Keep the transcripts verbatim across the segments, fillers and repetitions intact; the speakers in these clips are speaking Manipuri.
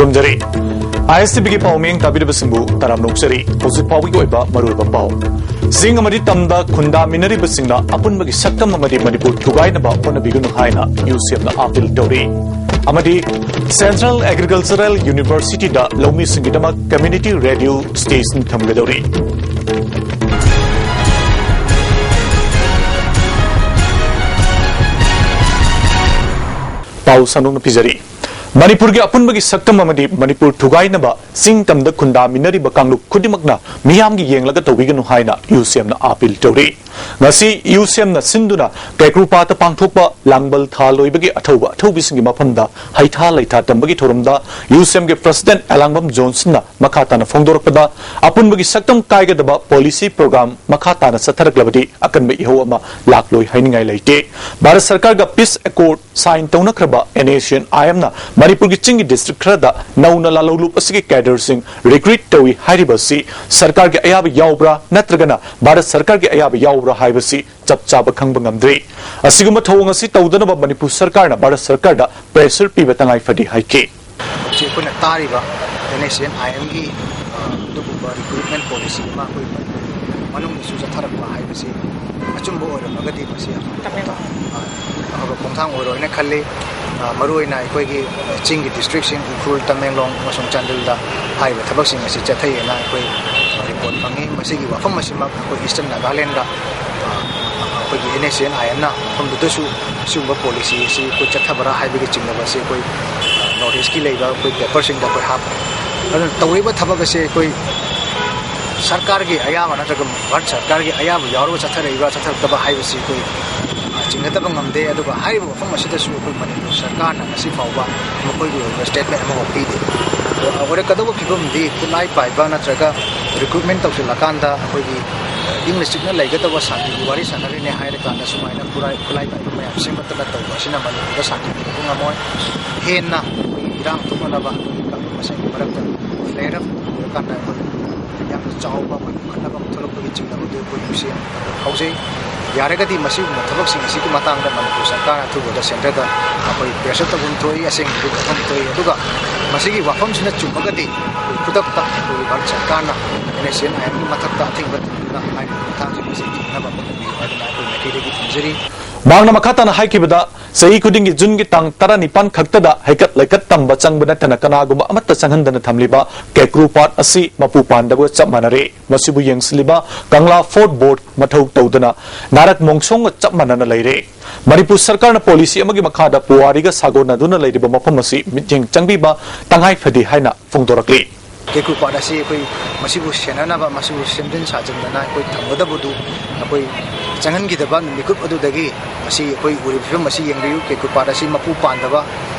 ꯊꯝꯖꯔꯤ꯫ ꯑꯥꯏ ꯑꯦꯁ ꯇꯤ ꯚꯤꯒꯤ ꯄꯥꯎꯃꯤꯡ ꯇꯥꯕꯤꯔꯤꯕꯁꯤꯡꯕꯨ ꯇꯔꯥꯝꯅ ꯑꯣꯛꯆꯔꯤ꯫ ꯍꯧꯖꯤꯛ ꯐꯥꯎꯕꯒꯤ ꯑꯣꯏꯕ ꯃꯔꯨꯑꯣꯏꯕ ꯄꯥꯎ꯫ ꯆꯤꯡ ꯑꯃꯗꯤ ꯇꯝꯗ ꯈꯨꯟꯗꯥꯃꯤꯟꯅꯔꯤꯕꯁꯤꯡꯅ ꯑꯄꯨꯟꯕꯒꯤ ꯁꯛꯇꯝ ꯑꯃꯗꯤ ꯃꯅꯤꯄꯨꯔ ꯊꯨꯒꯥꯏꯅꯕ ꯍꯣꯠꯅꯕꯤꯒꯅꯨ ꯍꯥꯏꯅ ꯌꯨ ꯁꯤ ꯑꯦꯝꯅ ꯑꯥꯄꯤꯜ ꯇꯧꯔꯤ꯫ ꯑꯃꯗꯤ Central Agricultural Universityꯗ ꯂꯧꯃꯤꯁꯤꯡꯒꯤꯗꯃꯛ community radio station ꯊꯝꯒꯗꯧꯔꯤ꯫ ꯄꯥꯎ ꯁꯟꯗꯣꯛꯅ ꯄꯤꯖꯔꯤ꯫ ꯃꯅꯤꯄꯨꯔꯒꯤ ꯑꯄꯨꯟꯕꯒꯤ ꯁꯛꯇꯝ ꯑꯃꯗꯤ ꯃꯅꯤꯄꯨꯔ ꯊꯨꯒꯥꯏꯅꯕ ꯆꯤꯡ ꯇꯝꯗ ꯈꯨꯟꯗꯥꯃꯤꯟꯅꯔꯤꯕ ꯀꯥꯡꯂꯨꯞ ꯈꯨꯗꯤꯡꯃꯛꯅ ꯃꯤꯌꯥꯝꯒꯤ ꯌꯦꯡꯂꯒ ꯇꯧꯕꯤꯒꯅꯨ ꯍꯥꯏꯅ ꯌꯨ ꯁꯤ ꯑꯦꯝꯅ ꯑꯥꯄꯤꯜ ꯇꯧꯔꯤ꯫ ꯉꯁꯤ ꯌꯨ ꯁꯤ ꯑꯦꯝꯅ ꯁꯤꯟꯗꯨꯅ ꯀꯩꯀ꯭ꯔꯨꯄꯥꯠꯇ ꯄꯥꯡꯊꯣꯛꯄ ꯂꯥꯡꯕꯜ ꯊꯥ ꯂꯣꯏꯕꯒꯤ ꯑꯊꯧꯕ ꯑꯊꯧꯕꯤꯁꯤꯡꯒꯤ ꯃꯐꯝꯗ ꯍꯩꯊꯥ ꯂꯩꯊꯥ ꯇꯝꯕꯒꯤ ꯊꯧꯔꯝꯗ ꯌꯨ ꯁꯤ ꯑꯦꯝꯒꯤ president ꯑꯦꯂꯥꯡꯕꯝ ꯖꯣꯟꯁꯟꯅ ꯃꯈꯥ ꯇꯥꯅ ꯐꯣꯡꯗꯣꯔꯛꯄꯗ, ꯑꯄꯨꯟꯕꯒꯤ ꯁꯛꯇꯝ ꯀꯥꯏꯒꯗꯕ policy program ꯃꯈꯥ ꯇꯥꯅ ꯆꯠꯊꯔꯛꯂꯕꯗꯤ ꯑꯀꯟꯕ ꯏꯍꯧ ꯑꯃ ꯂꯥꯛꯂꯣꯏ ꯍꯥꯏꯅꯤꯡꯉꯥꯏ ꯂꯩꯇꯦ꯫ ꯚꯥꯔꯠ ꯁꯔꯀꯥꯔꯒ peace accord sign ꯇꯧꯅꯈ꯭ꯔꯕ ꯑꯦꯟ ꯑꯦꯁ ꯁꯤ ꯑꯦꯟ ꯑꯥꯏ ꯑꯦꯝꯅ ꯃꯅꯤꯄꯨꯔꯒꯤ ꯆꯤꯡꯒꯤ district ꯈꯔꯗ ꯅꯧꯅ ꯂꯥꯂꯧꯂꯨꯞ ꯑꯁꯤꯒꯤ cadreꯁꯤꯡ recruit ꯇꯧꯏ ꯍꯥꯏꯔꯤꯕ ꯑꯁꯤ ꯁꯔꯀꯥꯔꯒꯤ ꯑꯌꯥꯕ ꯌꯥꯎꯕ꯭ꯔꯥ ꯅꯠꯇ꯭ꯔꯒꯅ ꯚꯥꯔꯠ ꯁꯔꯀꯥꯔꯒꯤ ꯑꯌꯥꯕ ꯌꯥꯎꯕ꯭ꯔꯥ ꯍꯥꯏꯕꯁꯤ ꯆꯞ ꯆꯥꯕ ꯈꯪꯕ ꯉꯝꯗ꯭ꯔꯤ꯫ ꯑꯁꯤꯒꯨꯝꯕ ꯊꯧꯑꯣꯡ ꯑꯁꯤ ꯇꯧꯗꯅꯕ ꯃꯅꯤꯄꯨꯔ ꯁꯔꯀꯥꯔꯅ ꯚꯥꯔꯠ ꯁꯔꯀꯥꯔꯗ pressure ꯄꯤꯕ ꯇꯉꯥꯏ ꯐꯗꯦ ꯍꯥꯏꯈꯤ꯫ ꯍꯧꯖꯤꯛ ꯑꯩꯈꯣꯏꯅ ꯇꯥꯔꯤꯕ ꯑꯦꯟ ꯑꯦꯁ ꯁꯤ ꯑꯦꯟ ꯑꯥꯏ ꯑꯦꯝꯒꯤ, ꯑ, ꯑꯗꯨꯒꯨꯝꯕ recruitment policy ꯑꯃ ꯑꯩꯈꯣꯏ ꯃꯅꯤꯄꯨꯔ ꯃꯅꯨꯡꯗꯁꯨ ꯆꯠꯊꯔꯛꯄ ꯍꯥꯏꯕꯁꯤ ꯑꯆꯨꯝꯕ ꯑꯣꯏꯔꯝꯃꯒꯗꯤ ꯃꯁꯤ ꯌꯥꯝꯅ ꯇꯥꯃꯤꯜ꯫ ꯑꯐꯕ ꯈꯣꯡꯊꯥꯡ ꯑꯣꯏꯔꯣꯏꯅ ꯈꯜꯂꯤ꯫ ꯑ, ꯃꯔꯨꯑꯣꯏꯅ ꯑꯩꯈꯣꯏꯒꯤ ꯆꯤꯡꯒꯤ districtꯁꯤꯡ ꯎꯈ꯭ꯔꯨꯜ, ꯇꯃꯦꯡꯂꯣꯡ ꯑꯃꯁꯨꯡ ꯆꯥꯟꯗꯦꯜꯗ ꯍꯥꯏꯔꯤꯕ ꯊꯕꯛꯁꯤꯡ ꯑꯁꯤ ꯆꯠꯊꯩꯑꯅ ꯑꯩꯈꯣꯏ report ꯐꯪꯉꯤ꯫ ꯃꯁꯤꯒꯤ ꯋꯥꯐꯝ ꯑꯁꯤꯃꯛ ꯑꯩꯈꯣꯏ Eastern Nagalandꯗ, ꯑ, ꯑꯩꯈꯣꯏꯒꯤ ꯑꯦꯟ ꯑꯦꯁ ꯁꯤ ꯑꯦꯟ ꯑꯥꯏ ꯑꯦꯝꯅ ꯃꯐꯝꯗꯨꯗꯁꯨ ꯁꯤꯒꯨꯝꯕ policy ꯑꯁꯤ ꯑꯩꯈꯣꯏ ꯆꯠꯊꯕ꯭ꯔꯥ ꯍꯥꯏꯕꯒꯤ ꯆꯤꯡꯅꯕ ꯑꯁꯤ ꯑꯩꯈꯣꯏ, ꯑ, North Eastꯀꯤ ꯂꯩꯕ ꯑꯩꯈꯣꯏ paperꯁꯤꯡꯗ ꯑꯩꯈꯣꯏ ꯍꯥꯞꯄꯤ꯫ ꯑꯗꯨꯅ ꯇꯧꯔꯤꯕ ꯊꯕꯛ ꯑꯁꯤ ꯑꯩꯈꯣꯏ ꯁꯔꯀꯥꯔꯒꯤ ꯑꯌꯥꯕ ꯅꯠꯇ꯭ꯔꯒ ꯚꯥꯔꯠ ꯁꯔꯀꯥꯔꯒꯤ ꯑꯌꯥꯕ ꯌꯥꯎꯔꯒ ꯆꯠꯊꯔꯛꯏꯕ꯭ꯔꯥ ꯆꯠꯊꯔꯛꯇꯕ ꯍꯥꯏꯕꯁꯤ ꯑꯩꯈꯣꯏ, ꯑ, ꯆꯤꯡꯅꯗꯕ ꯉꯝꯗꯦ꯫ ꯑꯗꯨꯒ ꯍꯥꯏꯔꯤꯕ ꯃꯐꯝ ꯑꯁꯤꯗꯁꯨ ꯑꯩꯈꯣꯏ ꯃꯅꯤꯄꯨꯔ ꯁꯔꯀꯥꯔꯅ ꯉꯁꯤ ꯐꯥꯎꯕ ꯃꯈꯣꯏꯒꯤ ꯑꯣꯏꯕ statement ꯑꯃꯐꯥꯎ ꯄꯤꯗꯦ꯫ ꯑꯗꯣ ꯑꯣꯏꯔꯛꯀꯗꯧꯕ ꯐꯤꯕꯝꯗꯤ ꯈꯨꯠꯂꯥꯏ ꯄꯥꯏꯕ ꯅꯠꯇ꯭ꯔꯒ recruitment ꯇꯧꯁꯤꯜꯂꯀꯥꯟꯗ ꯑꯩꯈꯣꯏꯒꯤ ꯏꯪꯅ ꯆꯤꯛꯅ ꯂꯩꯒꯗꯕ ꯁꯥꯟꯇꯤꯒꯤ ꯋꯥꯔꯤ ꯁꯥꯟꯅꯔꯤꯅꯦ ꯍꯥꯏꯔꯀꯥꯟꯗ ꯁꯨꯃꯥꯏꯅ ꯈꯨꯠꯂꯥꯏ, ꯈꯨꯠꯂꯥꯏ ꯄꯥꯏꯕ ꯃꯌꯥꯝ ꯁꯦꯝꯒꯠꯇꯅ ꯇꯧꯕ ꯑꯁꯤꯅ ꯃꯅꯤꯄꯨꯔꯗ ꯁꯥꯟꯇꯤ ꯄꯨꯔꯛꯄ ꯉꯝꯃꯣꯏ꯫ ꯍꯦꯟꯅ ꯑꯩꯈꯣꯏꯒꯤ ꯏꯔꯥꯡ ꯊꯣꯛꯅꯅꯕ ꯑꯩꯈꯣꯏꯒꯤ ꯀꯥꯡꯂꯨꯞ ꯃꯁꯦꯜꯒꯤ ꯃꯔꯛꯇ flare up ꯑꯣꯏꯔꯀꯥꯟꯗ ꯑꯩꯈꯣꯏ ꯌꯥꯝꯅ ꯆꯥꯎꯕ ꯑꯩꯈꯣꯏ ꯈꯠꯅꯕ ꯑꯃ ꯊꯣꯛꯂꯛꯄꯒꯤ ꯆꯤꯡꯅꯕꯗꯨ ꯑꯩꯈꯣꯏ ꯌꯨ ꯁꯤ ꯑꯦꯝ ꯐꯥꯎꯖꯩ꯫ ꯌꯥꯔꯒꯗꯤ ꯃꯁꯤꯒꯨꯝꯕ ꯊꯕꯛꯁꯤꯡ ꯑꯁꯤꯒꯤ ꯃꯇꯥꯡꯗ ꯃꯅꯤꯄꯨꯔ ꯁꯔꯀꯥꯔꯅ ꯑꯊꯨꯕꯗ ꯁꯦꯟꯇꯔꯗ ꯑꯩꯈꯣꯏ ꯄ꯭ꯔꯦꯁꯔ ꯇꯧꯐꯝ ꯊꯣꯛꯏ, ꯑꯁꯦꯡꯕꯗꯤ ꯇꯧꯐꯝ ꯊꯣꯛꯏ꯫ ꯑꯗꯨꯒ ꯃꯁꯤꯒꯤ ꯋꯥꯐꯝꯁꯤꯅ ꯆꯨꯝꯃꯒꯗꯤ ꯑꯩꯈꯣꯏ ꯈꯨꯗꯛꯇ ꯑꯩꯈꯣꯏꯒꯤ ꯚꯥꯔꯠ ꯁꯔꯀꯥꯔꯅ NSCN IMꯒꯤ ꯃꯊꯛꯇ ꯑꯊꯤꯡꯕ ꯊꯝꯗꯨꯅ ꯍꯥꯏꯔꯤꯕ ꯃꯇꯥꯡꯁꯤꯡ ꯑꯁꯤ ꯊꯤꯡꯅꯕ ꯍꯣꯠꯅꯕꯤꯌꯨ ꯍꯥꯏꯗꯅ ꯑꯩꯈꯣꯏ ꯃꯥꯏꯀꯩꯗꯒꯤ ꯊꯝꯖꯔꯤ꯫ ꯃꯍꯥꯛꯅ ꯃꯈꯥ ꯇꯥꯅ ꯍꯥꯏꯈꯤꯕꯗ, ꯆꯍꯤ ꯈꯨꯗꯤꯡꯒꯤ ꯖꯨꯟꯒꯤ ꯇꯥꯡ ꯇꯔꯥꯅꯤꯄꯥꯟ ꯈꯛꯇꯗ ꯍꯩꯀꯠ ꯂꯩꯀꯠ ꯇꯝꯕ ꯆꯪꯕ ꯅꯠꯇꯅ ꯀꯅꯥꯒꯨꯝꯕ ꯑꯃꯠꯇ ꯆꯪꯍꯟꯗꯅ ꯊꯝꯂꯤꯕ ꯀꯦꯀ꯭ꯔꯨ ꯄꯥꯠ ꯑꯁꯤ ꯃꯄꯨ ꯄꯥꯟꯗꯕꯒ ꯆꯞ ꯃꯥꯟꯅꯔꯦ꯫ ꯃꯁꯤꯕꯨ ꯌꯦꯡꯁꯤꯜꯂꯤꯕ ꯀꯪꯂꯥ ꯐꯣꯔꯠ ꯕꯣꯔꯗ ꯃꯊꯧ ꯇꯧꯗꯅ ꯅꯥꯔꯛ ꯃꯣꯡꯁꯣꯡꯒ ꯆꯞ ꯃꯥꯟꯅꯅ ꯂꯩꯔꯦ꯫ ꯃꯅꯤꯄꯨꯔ ꯁꯔꯀꯥꯔꯅ ꯄꯣꯂꯤꯁꯤ ꯑꯃꯒꯤ ꯃꯈꯥꯗ ꯄꯨꯋꯥꯔꯤꯒ ꯁꯥꯒꯣꯟꯅꯗꯨꯅ ꯂꯩꯔꯤꯕ ꯃꯐꯝ ꯑꯁꯤ ꯃꯤꯠꯌꯦꯡ ꯆꯪꯕꯤꯕ ꯇꯉꯥꯏ ꯐꯗꯦ ꯍꯥꯏꯅ ꯐꯣꯡꯗꯣꯔꯛꯂꯤ꯫ ꯀꯦꯀ꯭ꯔꯨ ꯄꯥꯠ ꯑꯁꯤ ꯑꯩꯈꯣꯏ ꯃꯁꯤꯕꯨ ꯁꯦꯟꯅꯅꯕ, ꯃꯁꯤꯕꯨ ꯁꯦꯝꯖꯤꯟ ꯁꯥꯖꯤꯟꯗꯅ ꯑꯩꯈꯣꯏ ꯊꯝꯒꯗꯕꯗꯨ ꯑꯩꯈꯣꯏ ꯆꯪꯍꯟꯈꯤꯗꯕ ꯃꯤꯀꯨꯞ ꯑꯗꯨꯗꯒꯤ ꯃꯁꯤ ꯑꯩꯈꯣꯏ ꯎꯔꯤꯕ ꯐꯤꯕꯝ ꯑꯁꯤ ꯌꯦꯡꯕꯤꯌꯨ꯫ ꯀꯦꯀ꯭ꯔꯨ ꯄꯥꯠ ꯑꯁꯤ ꯃꯄꯨ ꯄꯥꯟꯗꯕ,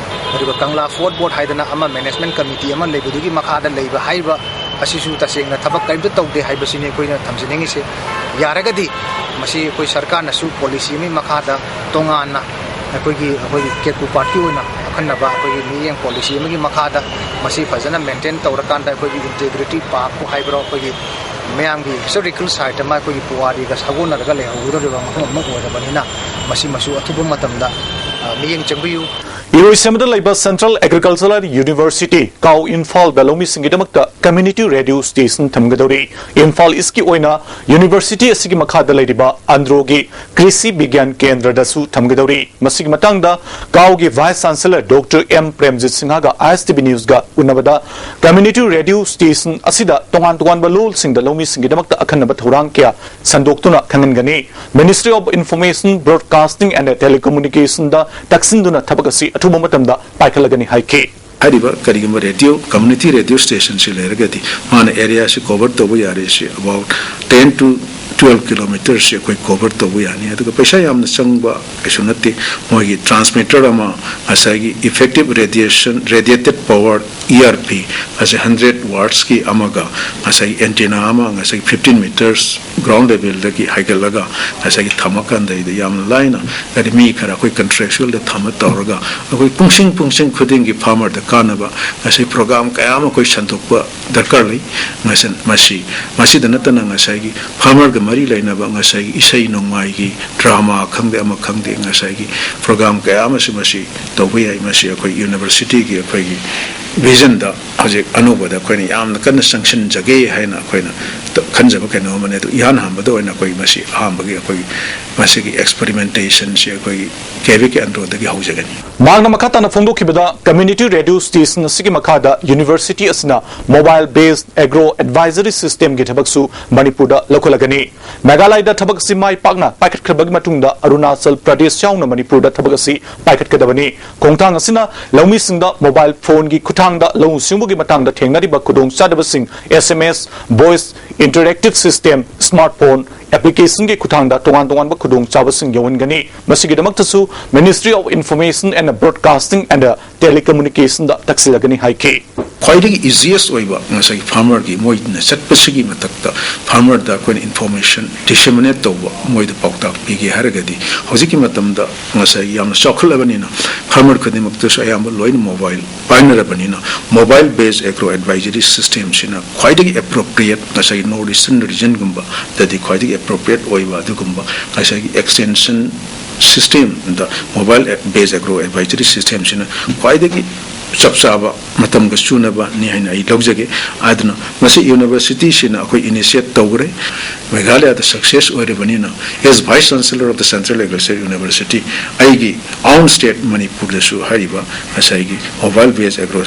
ꯑꯗꯨꯒ ꯀꯪꯂꯥ ꯐꯣꯔꯠ ꯕꯣꯔꯗ ꯍꯥꯏꯗꯅ ꯑꯃ ꯃꯦꯅꯦꯖꯃꯦꯟ ꯀꯃꯤꯇꯤ ꯑꯃ ꯂꯩꯕꯗꯨꯒꯤ ꯃꯈꯥꯗ ꯂꯩꯕ ꯍꯥꯏꯔꯤꯕ ꯑꯁꯤꯁꯨ ꯇꯁꯦꯡꯅ ꯊꯕꯛ ꯀꯔꯤꯝꯇ ꯇꯧꯗꯦ ꯍꯥꯏꯕꯁꯤꯅꯤ ꯑꯩꯈꯣꯏꯅ ꯊꯝꯖꯅꯤꯡꯉꯤꯁꯦ꯫ ꯌꯥꯔꯒꯗꯤ ꯃꯁꯤ ꯑꯩꯈꯣꯏ ꯁꯔꯀꯥꯔꯅꯁꯨ ꯄꯣꯂꯤꯁꯤ ꯑꯃꯒꯤ ꯃꯈꯥꯗ ꯇꯣꯉꯥꯟꯅ ꯑꯩꯈꯣꯏꯒꯤ, ꯑꯩꯈꯣꯏꯒꯤ ꯀꯦꯀ꯭ꯔꯨ ꯄꯥꯠꯀꯤ ꯑꯣꯏꯅ ꯑꯈꯟꯅꯕ ꯑꯩꯈꯣꯏꯒꯤ ꯃꯤꯠꯌꯦꯡ ꯄꯣꯂꯤꯁꯤ ꯑꯃꯒꯤ ꯃꯈꯥꯗ ꯃꯁꯤ ꯐꯖꯅ ꯃꯦꯟꯇꯦꯟ ꯇꯧꯔꯀꯥꯟꯗ ꯑꯩꯈꯣꯏꯒꯤ ꯏꯟꯇꯦꯒ꯭ꯔꯤꯇꯤ ꯄꯥꯔꯛꯄꯨ ꯍꯥꯏꯕ꯭ꯔꯣ, ꯑꯩꯈꯣꯏꯒꯤ ꯃꯌꯥꯝꯒꯤ ꯍꯤꯁꯇꯣꯔꯤꯀꯦꯜ ꯁꯥꯏꯠ ꯑꯃ ꯑꯩꯈꯣꯏꯒꯤ ꯄꯨꯋꯥꯔꯤꯒ ꯁꯥꯒꯣꯟꯅꯔꯒ ꯂꯩꯍꯧꯒꯗꯧꯔꯤꯕ ꯃꯐꯝ ꯑꯃ ꯑꯣꯏꯔꯕꯅꯤꯅ ꯃꯁꯤꯃꯁꯨ ꯑꯊꯨꯕ ꯃꯇꯝꯗ, ꯑ, ꯃꯤꯠꯌꯦꯡ ꯆꯪꯕꯤꯌꯨ꯫ ꯏꯔꯣꯏꯁꯦꯝꯕꯗ ꯂꯩꯕ Central Agricultural University, ꯀꯥꯎ, ꯏꯝꯐꯥꯜꯗ ꯂꯧꯃꯤꯁꯤꯡꯒꯤꯗꯃꯛꯇ community radio station ꯊꯝꯒꯗꯧꯔꯤ꯫ ꯏꯝꯐꯥꯜ ꯏꯁꯀꯤ ꯑꯣꯏꯅ ꯌꯨꯅꯤꯚꯔꯁꯤꯇꯤ ꯑꯁꯤꯒꯤ ꯃꯈꯥꯗ ꯂꯩꯔꯤꯕ ꯑꯟꯗ꯭ꯔꯣꯒꯤ ꯀ꯭ꯔꯤꯁꯤ ꯕꯤꯒ꯭ꯌꯥꯟ ꯀꯦꯟꯗ꯭ꯔꯗꯁꯨ ꯊꯝꯒꯗꯧꯔꯤ꯫ ꯃꯁꯤꯒꯤ ꯃꯇꯥꯡꯗ ꯀꯥꯎꯒꯤ Vice Chancellor Doctor M Premjit ꯁꯤꯡꯍꯒ ISTV Newsꯒ ꯎꯅꯕꯗ community radio station ꯑꯁꯤꯗ ꯇꯣꯉꯥꯟ ꯇꯣꯉꯥꯟꯕ ꯂꯣꯜꯁꯤꯡꯗ ꯂꯧꯃꯤꯁꯤꯡꯒꯤꯗꯃꯛꯇ ꯑꯈꯟꯅꯕ ꯊꯧꯔꯥꯡ ꯀꯌꯥ ꯁꯟꯗꯣꯛꯇꯨꯅ ꯈꯪꯍꯟꯒꯅꯤ꯫ Ministry of Information, Broadcasting and Telecommunicationꯗ ꯇꯛꯁꯤꯟꯗꯨꯅ ꯊꯕꯛ ꯑꯁꯤ ꯑꯊꯨꯕ ꯃꯇꯝꯗ ꯄꯥꯏꯈꯠꯂꯒꯅꯤ ꯍꯥꯏꯈꯤ꯫ ꯍꯥꯏꯔꯤꯕ ꯀꯔꯤꯒꯨꯝꯕ ꯔꯦꯗꯤꯑꯣ, ꯀꯝꯃ꯭ꯌꯨꯅꯤꯇꯤ ꯔꯦꯗꯤꯑꯣ ꯁ꯭ꯇꯦꯁꯟꯁꯤ ꯂꯩꯔꯒꯗꯤ ꯃꯥꯅ ꯑꯦꯔꯤꯌꯥꯁꯤ ꯀꯣꯚꯔ ꯇꯧꯕ ꯌꯥꯔꯦ꯫ ꯁꯤ about ten to twelve kilometerꯁꯤ ꯑꯩꯈꯣꯏ ꯀꯣꯚꯔ ꯇꯧꯕ ꯌꯥꯅꯤ꯫ ꯑꯗꯨꯒ ꯄꯩꯁꯥ ꯌꯥꯝꯅ ꯆꯪꯕ ꯀꯩꯁꯨ ꯅꯠꯇꯦ꯫ ꯃꯣꯏꯒꯤ ꯇ꯭ꯔꯥꯟꯁꯃꯤꯇꯔ ꯑꯃ, ꯉꯁꯥꯏꯒꯤ effective radiation, radiated power, ERP, ꯑꯁꯤ hundred wattsꯀꯤ ꯑꯃꯒ, ꯉꯁꯥꯏꯒꯤ antenna ꯑꯃ, ꯉꯁꯥꯏꯒꯤ fifteen meters ground levelꯗꯒꯤ ꯍꯥꯏꯒꯠꯂꯒ ꯉꯁꯥꯏꯒꯤ ꯊꯝꯃꯀꯥꯟꯗ ꯌꯥꯝꯅ ꯂꯥꯏꯅ, ꯍꯥꯏꯗꯤ ꯃꯤ ꯈꯔ ꯑꯩꯈꯣꯏ contractualꯗ ꯊꯝꯃ ꯇꯧꯔꯒ ꯑꯩꯈꯣꯏ ꯄꯨꯡꯁꯤꯡ ꯄꯨꯡꯁꯤꯡ ꯈꯨꯗꯤꯡꯒꯤ farmerꯗ ꯀꯥꯟꯅꯕ ꯉꯁꯥꯏ program ꯀꯌꯥ ꯑꯃ ꯑꯩꯈꯣꯏ ꯁꯟꯗꯣꯛꯄ ꯗꯔꯀꯥꯔ ꯂꯩ꯫ ꯉꯁꯤ ꯃꯁꯤ, ꯃꯁꯤꯗ ꯅꯠꯇꯅ ꯉꯁꯥꯏꯒꯤ farmerꯒ ꯃꯔꯤ ꯂꯩꯅꯕ ꯉꯁꯥꯏꯒꯤ ꯏꯁꯩ ꯅꯣꯡꯃꯥꯏꯒꯤ ꯗ꯭ꯔꯃꯥ ꯈꯪꯗꯦ ꯑꯃ ꯈꯪꯗꯦ, ꯉꯁꯥꯏꯒꯤ ꯄ꯭ꯔꯣꯒ꯭ꯔꯥꯝ ꯀꯌꯥ ꯑꯃꯁꯨ ꯃꯁꯤ ꯇꯧꯕ ꯌꯥꯏ꯫ ꯃꯁꯤ ꯑꯩꯈꯣꯏ ꯌꯨꯅꯤꯚꯔꯁꯤꯇꯤꯒꯤ ꯑꯩꯈꯣꯏꯒꯤ ꯚꯤꯖꯟꯗ ꯍꯧꯖꯤꯛ ꯑꯅꯧꯕꯗ ꯑꯩꯈꯣꯏꯅ ꯌꯥꯝꯅ ꯀꯟꯅ ꯆꯪꯁꯤꯟꯖꯒꯦ ꯍꯥꯏꯅ ꯑꯩꯈꯣꯏꯅ ꯈꯟꯖꯕ ꯀꯩꯅꯣ ꯑꯃꯅꯤ꯫ ꯑꯗꯨ ꯏꯍꯥꯟ ꯍꯥꯟꯕꯗ ꯑꯣꯏꯅ ꯑꯩꯈꯣꯏ ꯃꯁꯤ ꯑꯍꯥꯟꯕꯒꯤ ꯑꯩꯈꯣꯏꯒꯤ ꯃꯁꯤꯒꯤ ꯑꯦꯛꯁꯄꯔꯤꯃꯦꯟꯇꯦꯁꯟꯁꯤ ꯑꯩꯈꯣꯏꯒꯤ ꯀꯦꯕꯤꯛ ꯑꯦꯟꯗ꯭ꯔꯣꯗꯒꯤ ꯍꯧꯖꯒꯅꯤ꯫ ꯃꯍꯥꯛꯅ ꯃꯈꯥ ꯇꯥꯅ ꯐꯣꯡꯗꯣꯛꯈꯤꯕꯗ, ꯀꯝꯃ꯭ꯌꯨꯅꯤꯇꯤ ꯔꯦꯗꯤꯑꯣ ꯁ꯭ꯇꯦꯁꯟ ꯑꯁꯤꯒꯤ ꯃꯈꯥꯗ ꯌꯨꯅꯤꯚꯔꯁꯤꯇꯤ ꯑꯁꯤꯅ ꯃꯣꯕꯥꯏꯜ ꯕꯦꯁ ꯑꯦꯒ꯭ꯔꯣ ꯑꯦꯗꯚꯥꯏꯖꯔꯤ ꯁꯤꯁꯇꯦꯝꯒꯤ ꯊꯕꯛꯁꯨ ꯃꯅꯤꯄꯨꯔꯗ ꯂꯧꯈꯠꯂꯒꯅꯤ꯫ ꯃꯦꯘꯥꯂꯌꯗ ꯊꯕꯛ ꯑꯁꯤ ꯃꯥꯏ ꯄꯥꯛꯅ ꯄꯥꯏꯈꯠꯈ꯭ꯔꯕꯒꯤ ꯃꯇꯨꯡꯗ ꯑꯔꯨꯅꯥꯆꯜ ꯄ꯭ꯔꯗꯦꯁ ꯌꯥꯎꯅ ꯃꯅꯤꯄꯨꯔꯗ ꯊꯕꯛ ꯑꯁꯤ ꯄꯥꯏꯈꯠꯀꯗꯕꯅꯤ꯫ ꯈꯣꯡꯊꯥꯡ ꯑꯁꯤꯅ ꯂꯧꯃꯤꯁꯤꯡꯗ ꯃꯣꯕꯥꯏꯜ ꯐꯣꯟꯒꯤ ꯈꯨꯠꯊꯥꯡꯗ ꯂꯧꯎ ꯁꯤꯡꯎꯕꯒꯤ ꯃꯇꯥꯡꯗ ꯊꯦꯡꯅꯔꯤꯕ ꯈꯨꯗꯣꯡꯆꯥꯗꯕꯁꯤꯡ, ꯑꯦꯁ ꯑꯦꯝ ꯑꯦꯁ, ꯚꯣꯏꯁ ꯏꯟꯇꯔꯦꯛꯇꯤꯚ ꯁꯤꯁꯇꯦꯝ, ꯁ꯭ꯃꯥꯔꯠꯐꯣꯟ ꯑꯦꯄ꯭ꯂꯤꯀꯦꯁꯟꯒꯤ ꯈꯨꯠꯊꯥꯡꯗ ꯇꯣꯉꯥꯟ ꯇꯣꯉꯥꯟꯕ ꯈꯨꯗꯣꯡꯆꯥꯕꯁꯤꯡ ꯌꯧꯍꯟꯒꯅꯤ꯫ ꯃꯁꯤꯒꯤꯗꯃꯛꯇꯁꯨ Ministry of Information and Broadcasting and Telecommunicationꯗ ꯇꯛꯁꯤꯜꯂꯒꯅꯤ ꯍꯥꯏꯈꯤ꯫ ꯈ꯭ꯋꯥꯏꯗꯒꯤ ꯏꯖꯤꯌꯦꯁ ꯑꯣꯏꯕ ꯉꯁꯥꯏꯒꯤ ꯐꯥꯔꯃꯔꯒꯤ ꯃꯣꯏꯅ ꯆꯠꯄꯁꯤꯒꯤ ꯃꯊꯛꯇ ꯐꯥꯔꯃꯔꯗ ꯑꯩꯈꯣꯏꯅ ꯏꯟꯐꯣꯔꯃꯦꯁꯟ ꯗꯤꯁꯦꯃꯤꯅꯦꯠ ꯇꯧꯕ, ꯃꯣꯏꯗ ꯄꯥꯎꯇꯥꯛ ꯄꯤꯒꯦ ꯍꯥꯏꯔꯒꯗꯤ ꯍꯧꯖꯤꯛꯀꯤ ꯃꯇꯝꯗ ꯉꯁꯥꯏ ꯌꯥꯝꯅ ꯆꯥꯎꯈꯠꯂꯕꯅꯤꯅ ꯐꯥꯔꯃꯔ ꯈꯨꯗꯤꯡꯃꯛꯇꯁꯨ ꯑꯌꯥꯝꯕ ꯂꯣꯏꯅ ꯃꯣꯕꯥꯏꯜ ꯄꯥꯏꯅꯔꯕꯅꯤꯅ, ꯃꯣꯕꯥꯏꯜ ꯕꯦꯁ ꯑꯦꯒ꯭ꯔꯣ ꯑꯦꯗꯚꯥꯏꯖꯔꯤ ꯁꯤꯁꯇꯦꯝꯁꯤꯅ ꯈ꯭ꯋꯥꯏꯗꯒꯤ ꯑꯦꯄ꯭ꯔꯣꯄ꯭ꯔꯤꯌꯦꯠ, ꯉꯁꯥꯏꯒꯤ ꯅꯣꯔꯠ ꯏꯁꯇꯔꯟ ꯔꯤꯖꯟꯒꯨꯝꯕꯗꯗꯤ ꯈ꯭ꯋꯥꯏꯗꯒꯤ ꯑꯦꯄ꯭ꯔꯣꯄ꯭ꯔꯤꯌꯦꯠ ꯑꯣꯏꯕ ꯑꯗꯨꯒꯨꯝꯕ ꯉꯁꯥꯏꯒꯤ ꯑꯦꯛꯁꯇꯦꯟꯁꯟ ꯁꯤꯁꯇꯦꯝꯗ, ꯃꯣꯕꯥꯏꯜ ꯕꯦꯁ ꯑꯦꯒ꯭ꯔꯣ ꯑꯦꯗꯚꯥꯏꯖꯔꯤ ꯁꯤꯁꯇꯦꯝꯁꯤꯅ ꯈ꯭ꯋꯥꯏꯗꯒꯤ ꯆꯞ ꯆꯥꯕ ꯃꯇꯝꯒ ꯆꯨꯅꯕꯅꯤ ꯍꯥꯏꯅ ꯑꯩ ꯂꯧꯖꯒꯦ꯫ ꯑꯗꯨꯅ ꯃꯁꯤ ꯌꯨꯅꯤꯚꯔꯁꯤꯇꯤꯁꯤꯅ ꯑꯩꯈꯣꯏ ꯏꯅꯤꯁꯤꯌꯦꯠ ꯇꯧꯈ꯭ꯔꯦ꯫ ꯃꯦꯘꯥꯂꯌꯗ ꯁꯛꯁꯦꯁ ꯑꯣꯏꯔꯕꯅꯤꯅ, as Vice Chancellor of the Central Agriculture University, ꯑꯩꯒꯤ ꯑꯥꯎꯟ ꯁ꯭ꯇꯦꯠ ꯃꯅꯤꯄꯨꯔꯗꯁꯨ ꯍꯥꯏꯔꯤꯕ ꯉꯁꯥꯏꯒꯤ ꯃꯣꯕꯥꯏꯜ ꯕꯦꯁ ꯑꯦꯒ꯭ꯔꯣ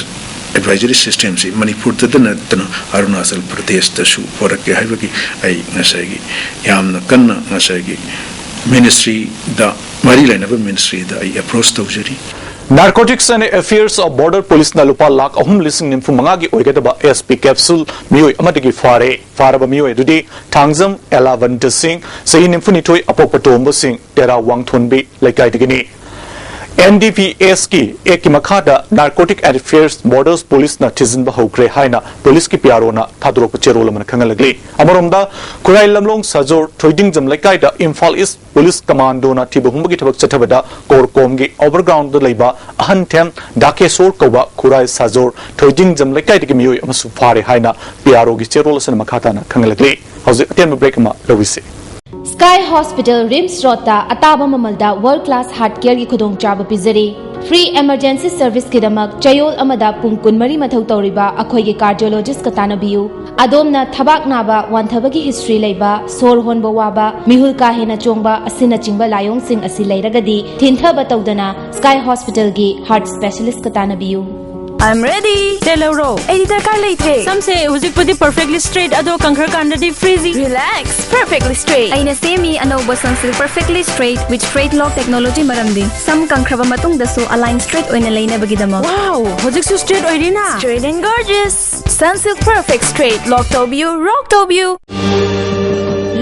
ꯑꯦꯗꯚꯥꯏꯖꯔꯤ ꯁꯤꯁꯇꯦꯝꯁꯤ ꯃꯅꯤꯄꯨꯔꯗꯇ ꯅꯠꯇꯅ ꯑꯔꯨꯅꯥꯆꯜ ꯄ꯭ꯔꯗꯦꯁꯇꯁꯨ ꯄꯨꯔꯛꯀꯦ ꯍꯥꯏꯕꯒꯤ ꯑꯩ ꯉꯁꯥꯏꯒꯤ ꯌꯥꯝꯅ ꯀꯟꯅ ꯉꯁꯥꯏꯒꯤ ꯃꯤꯅꯤꯁꯇ꯭ꯔꯤꯗ, ꯃꯔꯤ ꯂꯩꯅꯕ ꯃꯤꯅꯤꯁꯇ꯭ꯔꯤꯗ ꯑꯩ ꯑꯦꯄ꯭ꯔꯣꯆ ꯇꯧꯖꯔꯤ꯫ Narcotics and Affairs of Border Policeꯅ ꯂꯨꯄꯥ ꯂꯥꯈ ꯑꯍꯨꯝ ꯂꯤꯁꯤꯡ ꯅꯤꯐꯨ ꯃꯉꯥꯒꯤ ꯑꯣꯏꯒꯗꯕ ꯑꯦꯁ ꯄꯤ ꯀꯦꯞꯁꯨꯜ ꯃꯤꯑꯣꯏ ꯑꯃꯗꯒꯤ ꯐꯥꯔꯦ꯫ ꯐꯥꯔꯕ ꯃꯤꯑꯣꯏ ꯑꯗꯨꯗꯤ ꯊꯥꯡꯖꯝ ꯑꯦꯂꯥꯕꯟꯇ ꯁꯤꯡ, ꯆꯍꯤ ꯅꯤꯐꯨꯅꯤꯊꯣꯏ, ꯑꯄꯣꯛꯄ ꯇꯣꯝꯕ ꯁꯤꯡ, ꯇꯦꯔꯥ ꯋꯥꯡꯊꯣꯟꯕꯤ ꯂꯩꯀꯥꯏꯗꯒꯤꯅꯤ꯫ ꯑꯦꯟ ꯗꯤ ꯄꯤ ꯑꯦꯁꯀꯤ ꯑꯦꯛꯀꯤ ꯃꯈꯥꯗ Narcotic Affairs Borders Policeꯅ ꯊꯤꯖꯤꯟꯕ ꯍꯧꯈ꯭ꯔꯦ ꯍꯥꯏꯅ ꯄꯨꯂꯤꯁꯀꯤ ꯄꯤ ꯑꯥꯔ ꯑꯣꯅ ꯊꯥꯗꯣꯔꯛꯄ ꯆꯦꯔꯣꯜ ꯑꯃꯅ ꯈꯪꯍꯜꯂꯛꯂꯤ꯫ ꯑꯃꯔꯣꯝꯗ, ꯈꯨꯔꯥꯏ ꯂꯝꯂꯣꯡ ꯁꯥꯖꯣꯔ ꯊꯣꯏꯗꯤꯡꯖꯝ ꯂꯩꯀꯥꯏꯗ ꯏꯝꯐꯥꯜ ꯏꯁ ꯄꯨꯂꯤꯁ ꯀꯃꯥꯟꯗꯣꯅ ꯊꯤꯕ ꯍꯨꯝꯕꯒꯤ ꯊꯕꯛ ꯆꯠꯊꯕꯗ ꯀꯣꯔꯀꯣꯝꯒꯤ ꯑꯣꯚꯔꯒ꯭ꯔꯥꯎꯟꯗ ꯂꯩꯕ ꯑꯍꯟꯊꯦꯝ ꯗꯥꯀꯦꯁꯣꯔ ꯀꯧꯕ ꯈꯨꯔꯥꯏ ꯁꯥꯖꯣꯔ ꯊꯣꯏꯗꯤꯡꯖꯝ ꯂꯩꯀꯥꯏꯗꯒꯤ ꯃꯤꯑꯣꯏ ꯑꯃꯁꯨ ꯐꯥꯔꯦ ꯍꯥꯏꯅ ꯄꯤ ꯑꯥꯔ ꯑꯣꯒꯤ ꯆꯦꯔꯣꯜ ꯑꯁꯤꯅ ꯃꯈꯥ ꯇꯥꯅ ꯈꯪꯍꯜꯂꯛꯂꯤ꯫ ꯍꯧꯖꯤꯛ ꯑꯇꯦꯟꯕ ꯕ꯭ꯔꯦꯛ ꯑꯃ ꯂꯧꯏꯁꯤ꯫ Sky Hospital, RIMS Road ꯇ ꯑꯇꯥꯕ ꯃꯃꯜꯗ world class heart care ꯒꯤ ꯈꯨꯗꯣꯡꯆꯥꯕ ꯄꯤꯖꯔꯤ꯫ Free emergency service ꯀꯤꯗꯃꯛ ꯆꯌꯣꯜ ꯑꯃꯗ ꯄꯨꯡ ꯀꯨꯟꯃꯔꯤ ꯃꯊꯧ ꯇꯧꯔꯤꯕ ꯑꯩꯈꯣꯏꯒꯤ cardiologist ꯀ ꯇꯥꯟꯅꯕꯤꯌꯨ꯫ ꯑꯗꯣꯝꯅ ꯊꯕꯥꯛ ꯅꯥꯕ, ꯋꯥꯟꯊꯕꯒꯤ history ꯂꯩꯕ, ꯁꯣꯔ ꯍꯣꯟꯕ ꯋꯥꯕ, ꯃꯤꯍꯨꯜ ꯀꯥ ꯍꯦꯟꯅ ꯆꯣꯡꯕ ꯑꯁꯤꯅꯆꯤꯡꯕ ꯂꯥꯏꯑꯣꯡꯁꯤꯡ ꯑꯁꯤ ꯂꯩꯔꯒꯗꯤ, ꯊꯤꯟꯊꯕ ꯇꯧꯗꯅ Sky Hospital ꯒꯤ heart specialist ꯀ ꯇꯥꯟꯅꯕꯤꯌꯨ꯫ I'm ready. ꯇꯦꯜꯍꯧꯔꯣ꯫ ꯑꯩꯗꯤ ꯗꯔꯀꯥꯔ ꯂꯩꯇ꯭ꯔꯦ꯫ ꯁꯝꯁꯦ ꯍꯧꯖꯤꯛꯄꯨꯗꯤ perfectly straight, ꯑꯗꯣ ꯀꯪꯈ꯭ꯔꯀꯥꯟꯗꯗꯤ frizzy꯫ Relax, perfectly straight. ꯑꯩꯅ ꯁꯦꯝꯃꯤ ꯑꯅꯧꯕ Sunsilk Perfectly Straight with Straight Lock Technology, ꯃꯔꯝꯗꯤ ꯁꯝ ꯀꯪꯈ꯭ꯔꯕ ꯃꯇꯨꯡꯗꯁꯨ align straight ꯑꯣꯏꯅ ꯂꯩꯅꯕꯒꯤꯗꯃꯛ꯫ Wow, ꯍꯧꯖꯤꯛꯁꯨ straight ꯑꯣꯏꯔꯤꯅ? Straight and gorgeous. Sunsilk Perfect Straight. Lock ꯇꯧꯕꯤꯌꯨ, rock ꯇꯧꯕꯤꯌꯨ꯫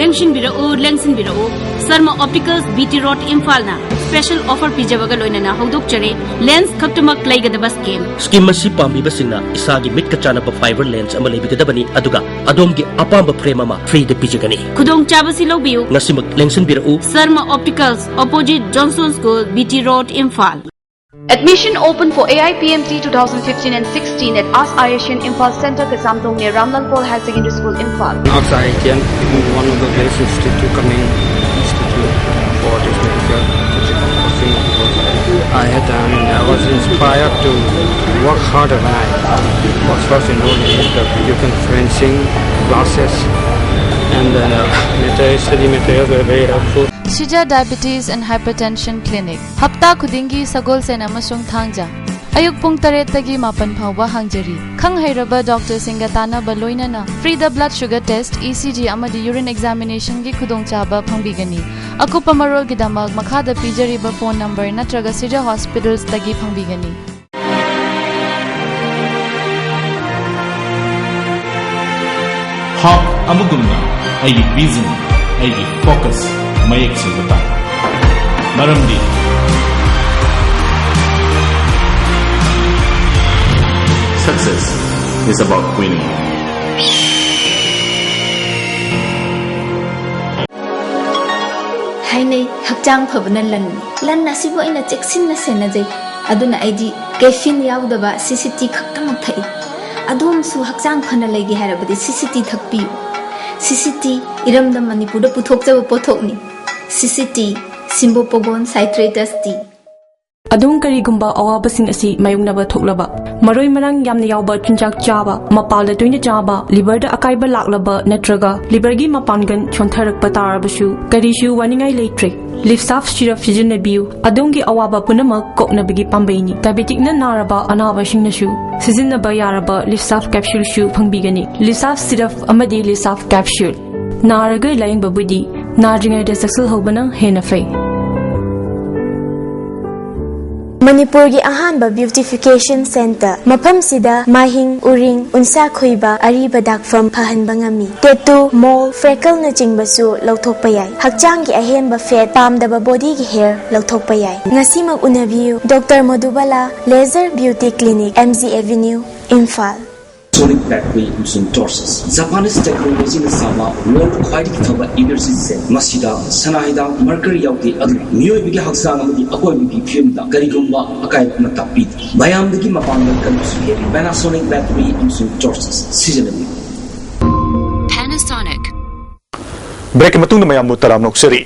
ꯂꯦꯡꯁꯤꯟꯕꯤꯔꯛꯎ, ꯂꯦꯡꯁꯤꯟꯕꯤꯔꯛꯎ꯫ Sharma Opticals, B T Road, ꯏꯝꯐꯥꯜꯅ special offer ꯄꯤꯖꯕꯒ ꯂꯣꯏꯅꯅ ꯍꯧꯗꯣꯛꯆꯔꯤ꯫ Lens ꯈꯛꯇꯃꯛ ꯂꯩꯒꯗꯕ scheme꯫ Scheme ꯑꯁꯤ ꯄꯥꯝꯕꯤꯕꯁꯤꯡꯅ ꯏꯁꯥꯒꯤ ꯃꯤꯠꯀ ꯆꯥꯟꯅꯕ fiber lens ꯑꯃ ꯂꯩꯕꯤꯒꯗꯕꯅꯤ, ꯑꯗꯨꯒ ꯑꯗꯣꯝꯒꯤ ꯑꯄꯥꯝꯕ frame ꯑꯃ free ꯗ ꯄꯤꯖꯒꯅꯤ꯫ ꯈꯨꯗꯣꯡꯆꯥꯕꯁꯤ ꯂꯧꯕꯤꯌꯨ꯫ ꯉꯁꯤꯃꯛ ꯂꯦꯡꯁꯤꯟꯕꯤꯔꯛꯎ꯫ Sarma Opticals, opposite Johnson School, B T Road, Imphal. Admission open for A I P M T two thousand fifteen and sixteen at ASK Asian Imphal Center, Kaisamthong, near Ramlal Paul Higher Secondary School, Imphal. Outside India, one of the best institute, coming institute for this medical coaching. I had, I mean, I was inspired to work harder when I was first enrolled in the medical fencing classes, and then uh, material, study materials were very helpful. Shija Diabetes and Hypertension Clinic, ꯍꯞꯇꯥ ꯈꯨꯗꯤꯡꯒꯤ ꯁꯒꯣꯜꯁꯦꯟ ꯑꯃꯁꯨꯡ ꯊꯥꯡꯖ, ꯑꯌꯨꯛ ꯄꯨꯡ ꯇꯔꯦꯠꯇꯒꯤ ꯃꯥꯄꯟ ꯐꯥꯎꯕ ꯍꯥꯡꯖꯔꯤ꯫ ꯈꯪ ꯍꯩꯔꯕ ꯗꯣꯛꯇꯔꯁꯤꯡꯒ ꯇꯥꯟꯅꯕ ꯂꯣꯏꯅꯅ free ꯗ blood sugar test, E C G ꯑꯃꯗꯤ urine examination ꯒꯤ ꯈꯨꯗꯣꯡꯆꯥꯕ ꯐꯪꯕꯤꯒꯅꯤ꯫ ꯑꯀꯨꯞꯄ ꯃꯔꯣꯜꯒꯤꯗꯃꯛ ꯃꯈꯥꯗ ꯄꯤꯖꯔꯤꯕ phone number ꯅꯠꯇ꯭ꯔꯒ ꯁꯤꯖꯥ Hospitals ꯇꯒꯤ ꯐꯪꯕꯤꯒꯅꯤ꯫ Hawk ꯑꯃꯒꯨꯝꯅ ꯑꯩꯒꯤ vision, ꯑꯩꯒꯤ focus ꯃꯌꯦꯛ ꯁꯦꯡꯕ ꯇꯥꯏ꯫ ꯃꯔꯝꯗꯤ success is about winning. ꯍꯥꯏꯅꯩ, ꯍꯛꯆꯥꯡ ꯐꯕꯅ ꯂꯟꯅꯤ꯫ ꯂꯟ ꯑꯁꯤꯕꯨ ꯑꯩꯅ ꯆꯦꯛꯁꯤꯟꯅ ꯁꯦꯟꯅꯖꯩ꯫ ꯑꯗꯨꯅ ꯑꯩꯗꯤ caffeine ꯌꯥꯎꯗꯕ C C T ꯈꯛꯇꯃꯛ ꯊꯛꯏ꯫ ꯑꯗꯣꯝꯁꯨ ꯍꯛꯆꯥꯡ ꯐꯅ ꯂꯩꯒꯦ ꯍꯥꯏꯔꯕꯗꯤ C C T ꯊꯛꯄꯤꯌꯨ꯫ ꯁꯤꯁꯤꯇꯤ ꯏꯔꯝꯗꯝ ꯃꯅꯤꯄꯨꯔꯗ ꯄꯨꯊꯣꯛꯆꯕ ꯄꯣꯠꯊꯣꯛꯅꯤ꯫ ꯁꯤꯁꯤꯇꯤ, ꯁꯤꯝꯕꯣꯄꯣꯒꯣꯟ ꯁꯥꯏꯇ꯭ꯔꯦꯇꯁ ꯇꯤ꯫ ꯑꯗꯣꯝ ꯀꯔꯤꯒꯨꯝꯕ ꯑꯋꯥꯕꯁꯤꯡ ꯑꯁꯤ ꯃꯥꯌꯣꯛꯅꯕ ꯊꯣꯛꯂꯕ, ꯃꯔꯣꯏ ꯃꯔꯥꯡ ꯌꯥꯝꯅ ꯌꯥꯎꯕ ꯆꯤꯟꯖꯥꯛ ꯆꯥꯕ, ꯃꯄꯥꯜꯗ ꯇꯣꯏꯅ ꯆꯥꯕ, ꯂꯤꯚꯔꯗ ꯑꯀꯥꯏꯕ ꯂꯥꯛꯂꯕ ꯅꯠꯇ꯭ꯔꯒ ꯂꯤꯚꯔꯒꯤ ꯃꯄꯥꯟꯒꯜ ꯁꯣꯟꯊꯔꯛꯄ ꯇꯥꯔꯕꯁꯨ ꯀꯔꯤꯁꯨ ꯋꯥꯅꯤꯡꯉꯥꯏ ꯂꯩꯇ꯭ꯔꯦ꯫ ꯂꯤꯞꯁꯥꯐ ꯁꯤꯔꯞ ꯁꯤꯖꯤꯟꯅꯕꯤꯌꯨ꯫ ꯑꯗꯣꯝꯒꯤ ꯑꯋꯥꯕ ꯄꯨꯝꯅꯃꯛ ꯀꯣꯛꯅꯕꯒꯤ ꯄꯥꯝꯕꯩꯅꯤ꯫ ꯗꯥꯏꯕꯦꯇꯤꯛꯅ ꯅꯥꯔꯕ ꯑꯅꯥꯕꯁꯤꯡꯅꯁꯨ ꯁꯤꯖꯤꯟꯅꯕ ꯌꯥꯔꯕ ꯂꯤꯞꯁꯥꯐ ꯀꯦꯞꯁꯨꯜꯁꯨ ꯐꯪꯕꯤꯒꯅꯤ꯫ ꯂꯤꯞꯁꯥꯐ ꯁꯤꯔꯞ ꯑꯃꯗꯤ ꯂꯤꯞꯁꯥꯐ ꯀꯦꯞꯁꯨꯜ꯫ ꯅꯥꯔꯒ ꯂꯥꯌꯦꯡꯕꯕꯨꯗꯤ ꯅꯥꯗ꯭ꯔꯤꯉꯩꯗ ꯆꯦꯛꯁꯤꯜꯍꯧꯕꯅ ꯍꯦꯟꯅ ꯐꯩ꯫ ꯃꯅꯤꯄꯨꯔꯒꯤ ꯑꯍꯥꯟꯕ ꯕ꯭ꯌꯨꯇꯤꯐꯤꯀꯦꯁꯟ ꯁꯦꯟꯇꯔ꯫ ꯃꯐꯝꯁꯤꯗ ꯃꯥꯏꯍꯤꯡ, ꯎꯔꯤꯡ, ꯎꯟꯁꯥ ꯈꯨꯏꯕ, ꯑꯔꯤꯕ ꯗꯥꯛꯐꯝ ꯐꯍꯟꯕ ꯉꯝꯃꯤ꯫ ꯇꯦꯇꯨ, ꯃꯣꯜ, ꯐ꯭ꯔꯦꯀꯜꯅꯆꯤꯡꯕꯁꯨ ꯂꯧꯊꯣꯛꯄ ꯌꯥꯏ꯫ ꯍꯛꯆꯥꯡꯒꯤ ꯑꯍꯦꯟꯕ ꯐꯦꯠ, ꯄꯥꯝꯗꯕ ꯕꯣꯗꯤꯒꯤ ꯍꯦꯌꯔ ꯂꯧꯊꯣꯛꯄ ꯌꯥꯏ꯫ ꯉꯁꯤꯃꯛ ꯎꯅꯕꯤꯌꯨ, doctor Madhubala, laser beauty clinic, M G avenue, Imphal. Sonic Battery ꯑꯃꯁꯨꯡ Torches꯫ Japanese technologyꯅ ꯁꯥꯕ world ꯈ꯭ꯋꯥꯏꯗꯒꯤ ꯐꯕ energy set꯫ ꯃꯁꯤꯗ ꯁꯅꯥ ꯍꯤꯗꯥꯛ mercury ꯌꯥꯎꯗꯦ, ꯑꯗꯨꯅ ꯃꯤꯑꯣꯏꯕꯒꯤ ꯍꯛꯆꯥꯡ ꯑꯃꯗꯤ ꯑꯀꯣꯏꯕꯒꯤ ꯐꯤꯕꯝꯗ ꯀꯔꯤꯒꯨꯝꯕ ꯑꯀꯥꯏꯕ ꯑꯃ ꯇꯥꯛꯄꯤꯗꯦ꯫ ꯃꯌꯥꯝꯗꯒꯤ ꯃꯄꯥꯡꯒꯜ ꯀꯟꯕꯁꯨ ꯍꯦꯜꯂꯤ꯫ Panasonic battery ꯑꯃꯁꯨꯡ Torches ꯁꯤꯖꯤꯟꯅꯕꯤꯌꯨ꯫ Panasonic꯫ ꯕ꯭ꯔꯦꯛꯀꯤ ꯃꯇꯨꯡꯗ ꯃꯌꯥꯝꯕꯨ ꯇꯔꯥꯝꯅ ꯑꯣꯛꯆꯔꯤ꯫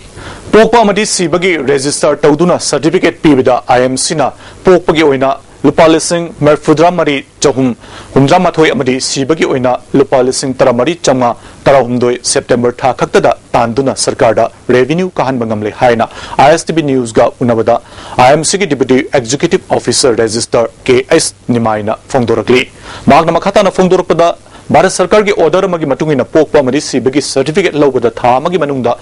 ꯄꯣꯛꯄ ꯑꯃꯗꯤ ꯁꯤꯕꯒꯤ ꯔꯦꯖꯤꯁꯇꯔ ꯇꯧꯗꯨꯅ ꯁꯔꯇꯤꯐꯤꯀꯦꯠ ꯄꯤꯕꯗ ꯑꯥꯏ ꯑꯦꯝ ꯁꯤꯅ ꯄꯣꯛꯄꯒꯤ ꯑꯣꯏꯅ ꯂꯨꯄꯥ ꯂꯤꯁꯤꯡ ꯃꯔꯤꯐꯨꯇꯔꯥ ꯃꯔꯤ ꯆꯍꯨꯝ ꯍꯨꯝꯗ꯭ꯔꯥ ꯃꯥꯊꯣꯏ ꯑꯃꯗꯤ ꯁꯤꯕꯒꯤ ꯑꯣꯏꯅ ꯂꯨꯄꯥ ꯂꯤꯁꯤꯡ ꯇꯔꯥꯃꯔꯤ ꯆꯥꯝꯃꯉꯥ ꯇꯔꯥꯍꯨꯝꯗꯣꯏ ꯁꯦꯞꯇꯦꯝꯕꯔ ꯊꯥ ꯈꯛꯇꯗ ꯇꯥꯟꯗꯨꯅ ꯁꯔꯀꯥꯔꯗ ꯔꯦꯚꯤꯅ꯭ꯌꯨ ꯀꯥꯍꯟꯕ ꯉꯝꯂꯦ ꯍꯥꯏꯅ ꯑꯥꯏ ꯑꯦꯁ ꯇꯤ ꯚꯤ ꯅ꯭ꯌꯨꯁꯀ ꯎꯅꯕꯗ ꯑꯥꯏ ꯑꯦꯝ ꯁꯤꯒꯤ ꯗꯤꯄ꯭ꯌꯨꯇꯤ ꯑꯦꯛꯖꯤꯀ꯭ꯌꯨꯇꯤꯚ ꯑꯣꯐꯤꯁꯔ ꯔꯦꯖꯤꯁꯇꯔ ꯀꯦ ꯑꯦꯁ ꯅꯤꯃꯥꯏꯅ ꯐꯣꯡꯗꯣꯔꯛꯂꯤ꯫ ꯃꯍꯥꯛꯅ ꯃꯈꯥ ꯇꯥꯅ ꯐꯣꯡꯗꯣꯔꯛꯄꯗ, ꯚꯥꯔꯠ ꯁꯔꯀꯥꯔꯒꯤ ꯑꯣꯔꯗꯔ ꯑꯃꯒꯤ ꯃꯇꯨꯡ ꯏꯟꯅ ꯄꯣꯛꯄ ꯑꯃꯗꯤ ꯁꯤꯕꯒꯤ ꯁꯔꯇꯤꯐꯤꯀꯦꯠ ꯂꯧꯕꯗ ꯊꯥ ꯑꯃꯒꯤ ꯃꯅꯨꯡꯗ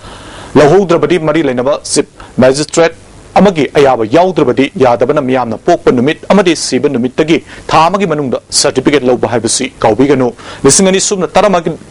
ꯂꯧꯍꯧꯗ꯭ꯔꯕꯗꯤ ꯃꯔꯤ ꯂꯩꯅꯕ ꯆꯤꯐ ꯃꯦꯖꯤꯁꯇ꯭ꯔꯦꯠ ꯑꯃꯒꯤ ꯑꯌꯥꯕ ꯌꯥꯎꯗ꯭ꯔꯕꯗꯤ ꯌꯥꯗꯕꯅ ꯃꯤꯌꯥꯝꯅ ꯄꯣꯛꯄ ꯅꯨꯃꯤꯠ ꯑꯃꯗꯤ ꯁꯤꯕ ꯅꯨꯃꯤꯠꯇꯒꯤ ꯊꯥ ꯑꯃꯒꯤ ꯃꯅꯨꯡꯗ ꯁꯔꯇꯤꯐꯤꯀꯦꯠ ꯂꯧꯕ ꯍꯥꯏꯕꯁꯤ ꯀꯥꯎꯕꯤꯒꯅꯨ꯫ ꯂꯤꯁꯤꯡ ꯑꯅꯤ ꯁꯨꯞꯅ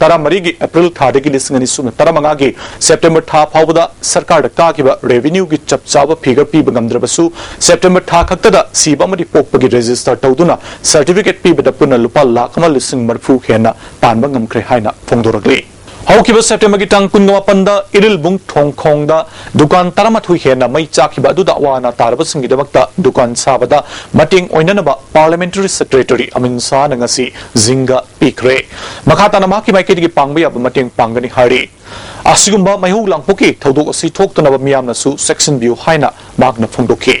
ꯇꯔꯥꯃꯔꯤꯒꯤ ꯑꯦꯄ꯭ꯔꯤꯜ ꯊꯥꯗꯒꯤ ꯂꯤꯁꯤꯡ ꯑꯅꯤ ꯁꯨꯞꯅ ꯇꯔꯥꯃꯉꯥꯒꯤ ꯁꯦꯞꯇꯦꯝꯕꯔ ꯊꯥ ꯐꯥꯎꯕꯗ ꯁꯔꯀꯥꯔꯗ ꯀꯥꯈꯤꯕ ꯔꯦꯚꯤꯅ꯭ꯌꯨꯒꯤ ꯆꯞ ꯆꯥꯕ ꯐꯤꯒꯔ ꯄꯤꯕ ꯉꯝꯗ꯭ꯔꯕꯁꯨ, ꯁꯦꯞꯇꯦꯝꯕꯔ ꯊꯥ ꯈꯛꯇꯗ ꯁꯤꯕ ꯑꯃꯗꯤ ꯄꯣꯛꯄꯒꯤ ꯔꯦꯖꯤꯁꯇꯔ ꯇꯧꯗꯨꯅ ꯁꯔꯇꯤꯐꯤꯀꯦꯠ ꯄꯤꯕꯗ ꯄꯨꯟꯅ ꯂꯨꯄꯥ ꯂꯥꯈ ꯑꯃ ꯂꯤꯁꯤꯡ ꯃꯔꯤꯐꯨ ꯍꯦꯟꯅ ꯇꯥꯟꯕ ꯉꯝꯈ꯭ꯔꯦ ꯍꯥꯏꯅ ꯐꯣꯡꯗꯣꯔꯛꯂꯤ꯫ ꯍꯧꯈꯤꯕ ꯁꯦꯞꯇꯦꯝꯕꯔꯒꯤ ꯇꯥꯡ ꯀꯨꯟꯃꯥꯄꯟꯗ ꯏꯔꯤꯜꯕꯨꯡ ꯊꯣꯡꯈꯣꯡꯗ ꯗꯨꯀꯥꯟ ꯇꯔꯥꯃꯥꯊꯣꯏ ꯍꯦꯟꯅ ꯃꯩ ꯆꯥꯛꯈꯤꯕ ꯑꯗꯨꯗ ꯑꯋꯥ ꯑꯅꯥ ꯇꯥꯔꯕꯁꯤꯡꯒꯤꯗꯃꯛꯇ ꯗꯨꯀꯥꯟ ꯁꯥꯕꯗ ꯃꯇꯦꯡ ꯑꯣꯏꯅꯅꯕ ꯄꯥꯔꯂꯤꯌꯥꯃꯦꯟꯇꯔꯤ ꯁꯦꯀ꯭ꯔꯦꯇꯔꯤ ꯑꯃꯤꯟ ꯁꯥꯍꯅ ꯉꯁꯤ ꯖꯤꯡꯒ ꯄꯤꯈ꯭ꯔꯦ꯫ ꯃꯈꯥ ꯇꯥꯅ ꯃꯍꯥꯛꯀꯤ ꯃꯥꯏꯀꯩꯗꯒꯤ ꯄꯥꯡꯕ ꯌꯥꯕ ꯃꯇꯦꯡ ꯄꯥꯡꯒꯅꯤ ꯍꯥꯏꯔꯤ꯫ ꯑꯁꯤꯒꯨꯝꯕ ꯃꯩꯍꯧ ꯂꯥꯡꯄꯣꯛꯀꯤ ꯊꯧꯗꯣꯛ ꯑꯁꯤ ꯊꯣꯛꯇꯅꯕ ꯃꯤꯌꯥꯝꯅꯁꯨ ꯆꯦꯛꯁꯤꯟꯕꯤꯌꯨ ꯍꯥꯏꯅ ꯃꯍꯥꯛꯅ ꯐꯣꯡꯗꯣꯛꯈꯤ꯫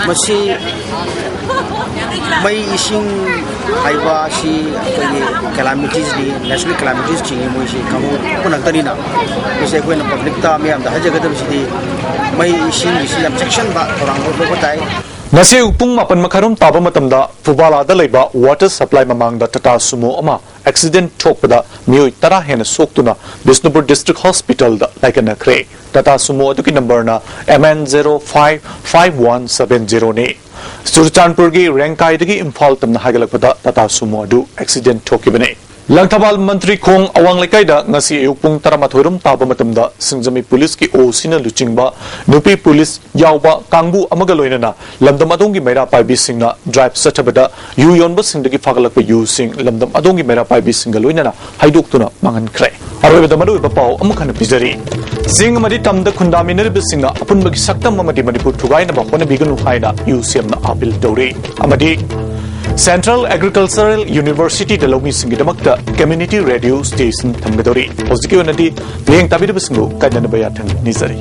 ꯃꯁꯤ ꯃꯩ ꯏꯁꯤꯡ ꯍꯥꯏꯕ ꯑꯁꯤ ꯑꯩꯈꯣꯏꯒꯤ ꯀꯦꯂꯥꯃꯤꯇꯤꯁꯅꯤ, ꯅꯦꯆꯔꯦꯜ ꯀꯦꯂꯥꯃꯤꯇꯤꯁ ꯆꯤꯡꯉꯤ꯫ ꯃꯣꯏꯁꯤ ꯀꯥꯡꯕꯨ ꯄꯨꯝꯅꯃꯛꯇꯅꯤꯅ꯫ ꯃꯁꯤ ꯑꯩꯈꯣꯏꯅ ꯄꯕ꯭ꯂꯤꯛꯇ ꯃꯤꯌꯥꯝꯗ ꯍꯥꯏꯖꯒꯗꯕꯁꯤꯗꯤ ꯃꯩ ꯏꯁꯤꯡꯒꯤꯁꯤ ꯌꯥꯝ ꯆꯦꯛꯁꯤꯟꯕ ꯊꯧꯔꯥꯡ ꯂꯧꯕ ꯇꯥꯏ꯫ ꯉꯁꯤ ꯑꯌꯨꯛ ꯄꯨꯡ ꯃꯥꯄꯟ ꯃꯈꯥꯏꯔꯣꯝ ꯇꯥꯕ ꯃꯇꯝꯗ ꯐꯨꯕꯥꯂꯥꯗ ꯂꯩꯕ ꯋꯥꯇꯔ ꯁꯄ꯭ꯂꯥꯏ ꯃꯃꯥꯡꯗ ꯇꯥꯇꯥ ꯁꯨꯃꯣ ꯑꯃ ꯑꯦꯛꯁꯤꯗꯦꯟꯠ ꯊꯣꯛꯄꯗ ꯃꯤꯑꯣꯏ ꯇꯔꯥ ꯍꯦꯟꯅ ꯁꯣꯛꯇꯨꯅ ꯕꯤꯁꯅꯨꯄꯨꯔ ꯗꯤꯁꯇ꯭ꯔꯤꯛ ꯍꯣꯁꯄꯤꯇꯥꯜꯗ ꯂꯥꯏꯀꯠꯅꯈ꯭ꯔꯦ꯫ ꯇꯥꯇꯥ ꯁꯨꯃꯣ ꯑꯗꯨꯒꯤ ꯅꯝꯕꯔꯅ M N zero five five one seven zero ꯅꯤ꯫ ꯆꯨꯔꯆꯥꯟꯄꯨꯔꯒꯤ ꯔꯦꯡꯀꯥꯏꯗꯒꯤ ꯏꯝꯐꯥꯜ ꯇꯝꯅ ꯍꯥꯏꯒꯠꯂꯛꯄꯗ ꯇꯥꯇꯥ ꯁꯨꯃꯣ ꯑꯗꯨ ꯑꯦꯛꯁꯤꯗꯦꯟꯠ ꯊꯣꯛꯈꯤꯕꯅꯤ꯫ ꯂꯪꯊꯕꯥꯜ ꯃꯟꯇ꯭ꯔꯤ ꯈꯣꯡ ꯑꯋꯥꯡ ꯂꯩꯀꯥꯏꯗ ꯉꯁꯤ ꯑꯌꯨꯛ ꯄꯨꯡ ꯇꯔꯥꯃꯥꯊꯣꯏ ꯔꯣꯝ ꯇꯥꯕ ꯃꯇꯝꯗ ꯁꯤꯡꯖꯃꯩ ꯄꯨꯂꯤꯁꯀꯤ OC ꯅ ꯂꯨꯆꯤꯡꯕ ꯅꯨꯄꯤ ꯄꯨꯂꯤꯁ ꯌꯥꯎꯕ ꯀꯥꯡꯕꯨ ꯑꯃꯒ ꯂꯣꯏꯅꯅ ꯂꯝꯗꯝ ꯑꯗꯣꯝꯒꯤ ꯃꯩꯔꯥ ꯄꯥꯏꯕꯤꯁꯤꯡꯅ ꯗ꯭ꯔꯥꯏꯚ ꯆꯠꯊꯕꯗ ꯌꯨ ꯌꯣꯟꯕꯁꯤꯡꯗꯒꯤ ꯐꯥꯒꯠꯂꯛꯄ ꯌꯨꯁꯤꯡ ꯂꯝꯗꯝ ꯑꯗꯣꯝꯒꯤ ꯃꯩꯔꯥ ꯄꯥꯏꯕꯤꯁꯤꯡꯒ ꯂꯣꯏꯅꯅ ꯍꯩꯗꯣꯛꯇꯨꯅ ꯃꯥꯡꯍꯟꯈ꯭ꯔꯦ꯫ ꯑꯔꯣꯏꯕꯗ ꯃꯔꯨꯑꯣꯏꯕ ꯄꯥꯎ ꯑꯃꯨꯛ ꯍꯟꯅ ꯄꯤꯖꯔꯤ꯫ ꯆꯤꯡ ꯑꯃꯗꯤ ꯇꯝꯗ ꯈꯨꯟꯗꯥꯃꯤꯟꯅꯔꯤꯕꯁꯤꯡꯅ ꯑꯄꯨꯟꯕꯒꯤ ꯁꯛꯇꯝ ꯑꯃꯗꯤ ꯃꯅꯤꯄꯨꯔ ꯊꯨꯒꯥꯏꯅꯕ ꯍꯣꯠꯅꯕꯤꯒꯅꯨ ꯍꯥꯏꯅ ꯌꯨ ꯁꯦꯝꯅ ꯑꯥꯄꯤꯜ ꯇꯧꯔꯤ꯫ ꯑꯃꯗꯤ Central Agricultural University ꯗ ꯂꯧꯃꯤꯁꯤꯡꯒꯤꯗꯃꯛꯇ community radio station ꯊꯝꯒꯗꯧꯔꯤ꯫ ꯍꯧꯖꯤꯛꯀꯤ ꯑꯣꯏꯅꯗꯤ ꯃꯤꯠꯌꯦꯡ ꯇꯥꯕꯤꯔꯤꯕꯁꯤꯡꯕꯨ ꯀꯥꯏꯅꯅꯕ ꯌꯥꯊꯪ ꯅꯤꯖꯔꯤ꯫